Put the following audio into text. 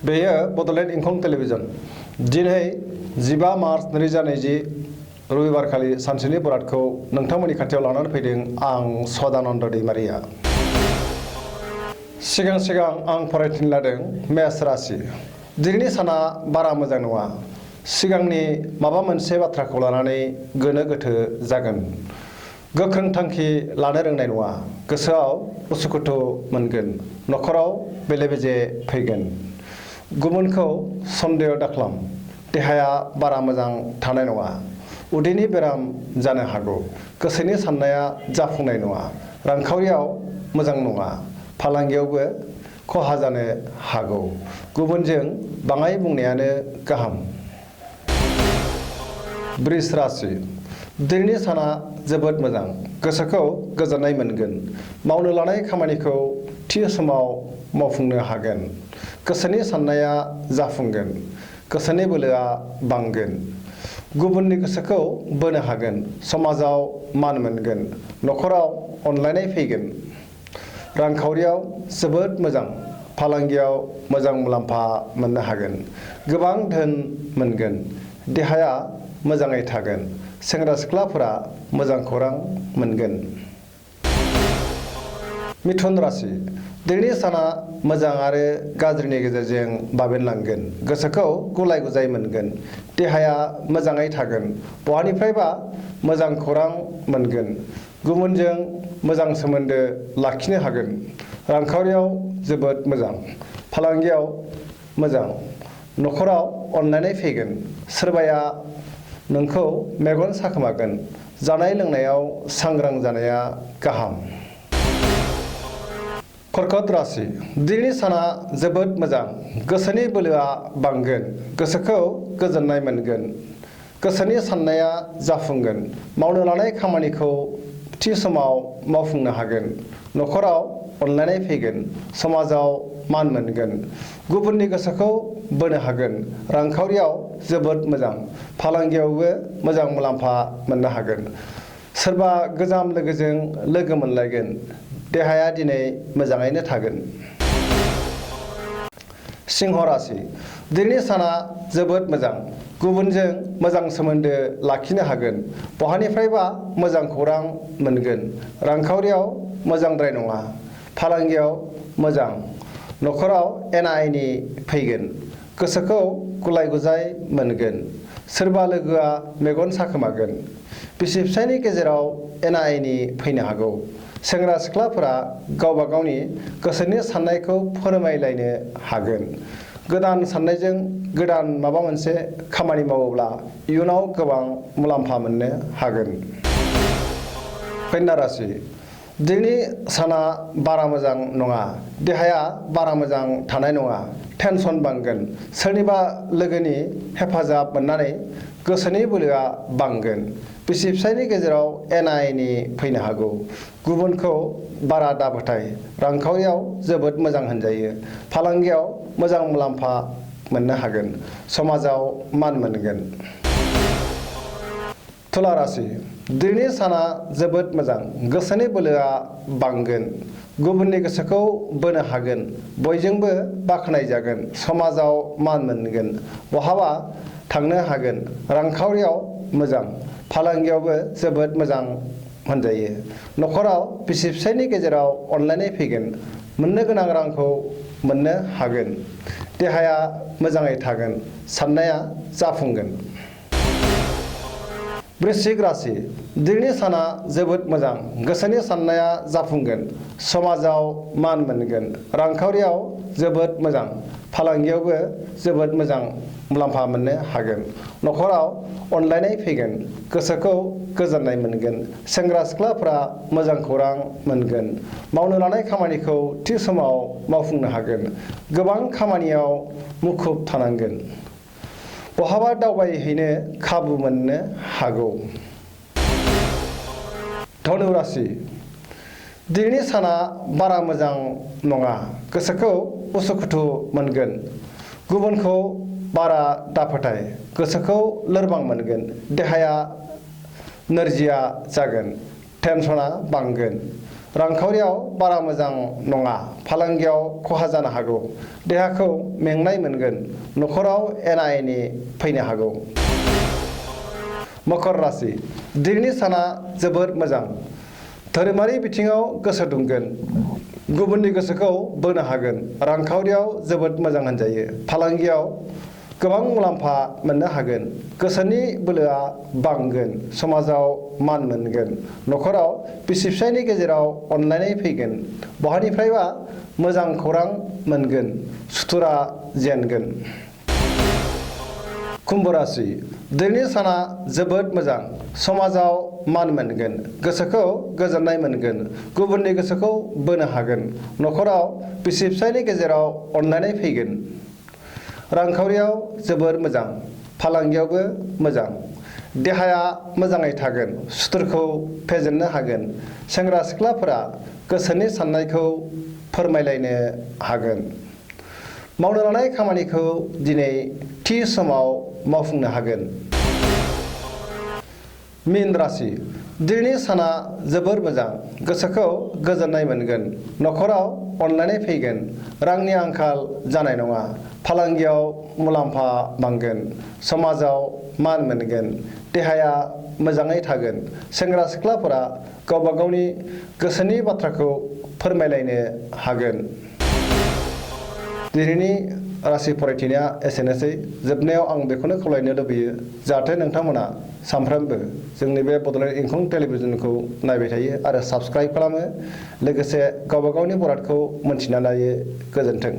बेयो बड'लेण्ड इंखं टेलिभिजन दिनै 15 मार्च 2020 रबिबारखालि सानसेनि बरादखौ नोंथांमोननि खाथियाव लानानै फैदों आं सदानन्द दैमारिया। सिगां आं फरायथिनो लादों मेष राशि। दिनैनि साना बारा मोजां नङा। सिगांनि माबा मोनसे बाथ्राखौ लानानै गोनो गोथो जागोन। गोख्रों थांखि लानो रोंनाय नङा। गोसोआव उसुखुथु मोनगोन। न'खराव बेले-बेजे फैगोन। गुबुनखौ सन्देह दाखालाम। देहाया बारा मोजां थानाय नङा। उदैनि बेराम जानो हागौ। गोसोनि साननाया जाफुंनाय नङा। रांखावरियाव मोजां नङा। फालांगियावबो खहा जानो हागौ। गुबुनजों बाङाय बुंनायानो गाहाम। वृष राशि। दिनैनि साना जोबोद मोजां। गोसोखौ गोजोननाय मोनगोन। मावनो लानाय खामानिखौ थि समाव मावफुंनो हागोन। गोसोनि साननाया जाफुंगोन। गोसोनि बोलोआ बांगोन। गुबुननि गोसोखौ बोनो हागोन। समाजाव मान मोनगोन। न'खराव अनलायनाय फैगोन। रांखावरियाव जोबोद मोजां। फालांगियाव मोजां मुलाम्फा मोननो हागोन। गोबां धोन मोनगोन। देहाया मोजाङै थागोन। सेंग्रा सिख्लाफोरा मोजां खौरां मोनगोन। मिथुन राशि। दिनैनि साना मोजां आरो गाज्रिनि गेजेरजों बाबेनलांगोन। गोसोखौ गुलाय-गुजाय मोनगोन। देहाया मोजाङै थागोन। बहानिफ्रायबा मोजां खौरां मोनगोन। गुबुनजों मोजां सोमोन्दो लाखिनो हागोन। रांखावरियाव जोबोद मोजां। फालांगियाव मोजां। न'खराव अनलायनाय फैगोन। सोरबाया नोंखौ मेगन साखोमागोन। जानाय लोंनायाव सांग्रां जानाया गाहाम। कर्कट राशि। दिनैनि साना जोबोद मोजां। गोसोनि बोलोआ बांगोन। गोसोखौ गोजोननाय मोनगोन। गोसोनि साननाया जाफुंगोन। मावनो लानाय खामानिखौ थि समाव मावफुंनो हागोन। न'खराव अनलायनाय फैगोन। समाजाव मान मोनगोन। गुबुननि गोसोखौ बोनो हागोन। रांखावरियाव जोबोद मोजां। फालांगियावबो मोजां मुलाम्फा मोननो हागोन। सोरबा गोजाम लोगोजों लोगो मोनलायगोन। देहाया दिनै मोजाङैनो थागोन। सिंह राशि। दिनैनि साना जोबोद मोजां। गुबुनजों मोजां सोमोन्दो लाखिनो हागोन। बहानिफ्रायबा मोजां खौरां मोनगोन। रांखावरियाव मोजांद्राय नङा। फालांगियाव मोजां। न'खराव एना-एनि फैगोन। गोसोखौ गुलाय-गुजाय मोनगोन। सोरबा लोगोआ मेगन साखोमागोन। बिसि-फिसायनि गेजेराव एना-एनि फैनो हागौ। सेंग्रा सिख्लाफोरा गावबा गावनि गोसोनि साननायखौ फोरमायलायनो हागोन। गोदान साननायजों गोदान माबा मोनसे खामानि मावोब्ला इयुनाव गोबां मुलाम्फा मोननो हागोन। कन्या राशि। दिनैनि साना बारा मोजां नङा। देहाया बारा मोजां थानाय नङा। टेनसन बांगोन। सोरनिबा लोगोनि हेफाजाब मोननानै गोसोनि बोलोआ बांगोन। बिसि-फिसायनि गेजेराव एना-एनि फैनो हागौ। गुबुनखौ बारा दाफोथाय। रांखावरियाव जोबोद मोजां होनजायो। फालांगियाव मोजां मुलाम्फा मोननो हागोन। समाजाव मान मोनगोन। तुला राशि। दिनैनि साना जोबोद मोजां। गोसोनि बोलोआ बांगोन। गुबुननि गोसोखौ बोनो हागोन। बयजोंबो बाख्नायजागोन। समाजाव मान मोनगोन। बहाबा थांनो हागोन। रांखावरियाव मोजां। फालांगियावबो जोबोद मोजां होनजायो। न'खराव बिसि-फिसायनि गेजेराव अनलायनाय फैगोन। मोननो गोनां रांखौ मोननो हागोन। देहाया मोजाङै थागोन। साननाया जाफुंगोन। वृश्चिक राशि। दिनैनि साना जोबोद मोजां। गोसोनि साननाया जाफुंगोन। समाजाव मान मोनगोन। रांखावरियाव जोबोद मोजां। फालांगियावबो जोबोद मोजां मुलाम्फा मोननो हागोन। न'खराव अनलायनाय फैगोन। गोसोखौ गोजोननाय मोनगोन। सेंग्रा सिख्लाफोरा मोजां खौरां मोनगोन। मावनो लानाय खामानिखौ थि समाव मावफुंनो हागोन। गोबां खामानियाव मुखुब थानांगोन। बहाबा दावबायहैनो खाबु मोननो हागौ। धनु राशि। दिनैनि साना बारा मोजां नङा। गोसोखौ उसुखुथु मोनगोन। गुबुनखौ बारा दाफोथाय। गोसोखौ लोरबां मोनगोन। देहाया नोरजिया जागोन। टेनसना बांगोन। रांखावरियाव बारा मोजां नङा, फालांगियाव खहा जानो हागौ, देहाखौ मेंनाय मोनगोन, न'खराव एना एनि फैनो हागौ। मकर राशि दिनैनि साना जोबोद मोजां, धोरोमारि बिथिङाव गोसो दुंगोन, गुबुननि गोसोखौ बोनो हागोन, रांखावरियाव जोबोद मोजां होनजायो, फालांगियाव गोबां मुलाम्फा मोननो हागोन, गोसोनि बोलोआ बांगोन, समाजाव मान मोनगोन, न'खराव बिसि फिसायनि गेजेराव अनलायनाय फैगोन, बहानिफ्रायबा मोजां खौरां मोनगोन, सुथुरा जेनगोन। कुम्भ राशि दिनैनि साना जोबोद मोजां, समाजाव मान मोनगोन, गोसोखौ गोजोननाय मोनगोन, गुबुननि गोसोखौ बोनो हागोन, न'खराव बिसि फिसायनि गेजेराव अनलायनाय फैगोन, रांखावरियाव जोबोर मोजां, फालांगियावबो मोजां, देहाया मोजाङै थागोन, सुथुरखौ फेजेननो हागोन, सेंग्रा सिख्लाफोरा गोसोनि साननायखौ फोरमायलायनो हागोन, मावनो लानाय खामानिखौ दिनै थि समाव मावफुंनो हागोन। मीन राशि दिनैनि साना जोबोर मोजां, गोसोखौ गोजोननाय मोनगोन, न'खराव अनलायनाय फैगोन, रांनि आंखाल जानाय नङा, फालांगियाव मुलाम्फा बांगोन, समाजाव मान मोनगोन, देहाया मोजाङै थागोन, सेंग्रा सिख्लाफोरा गावबा गावनि गोसोनि बाथ्राखौ फोरमायलायनो हागोन। दिनैनि राशि फरायथिनाया एसेनोसै। जोबनायाव आं बेखौनो खावलायनो लुबैयो जाहाथे नोंथांमोना सानफ्रोमबो जोंनि बे बड'लेण्ड इंखं टेलिभिजनखौ नायबाय थायो आरो साबस्क्राइब खालामो, लोगोसे गावबा गावनि बरादखौ मोनथिना लायो। गोजोन्थों।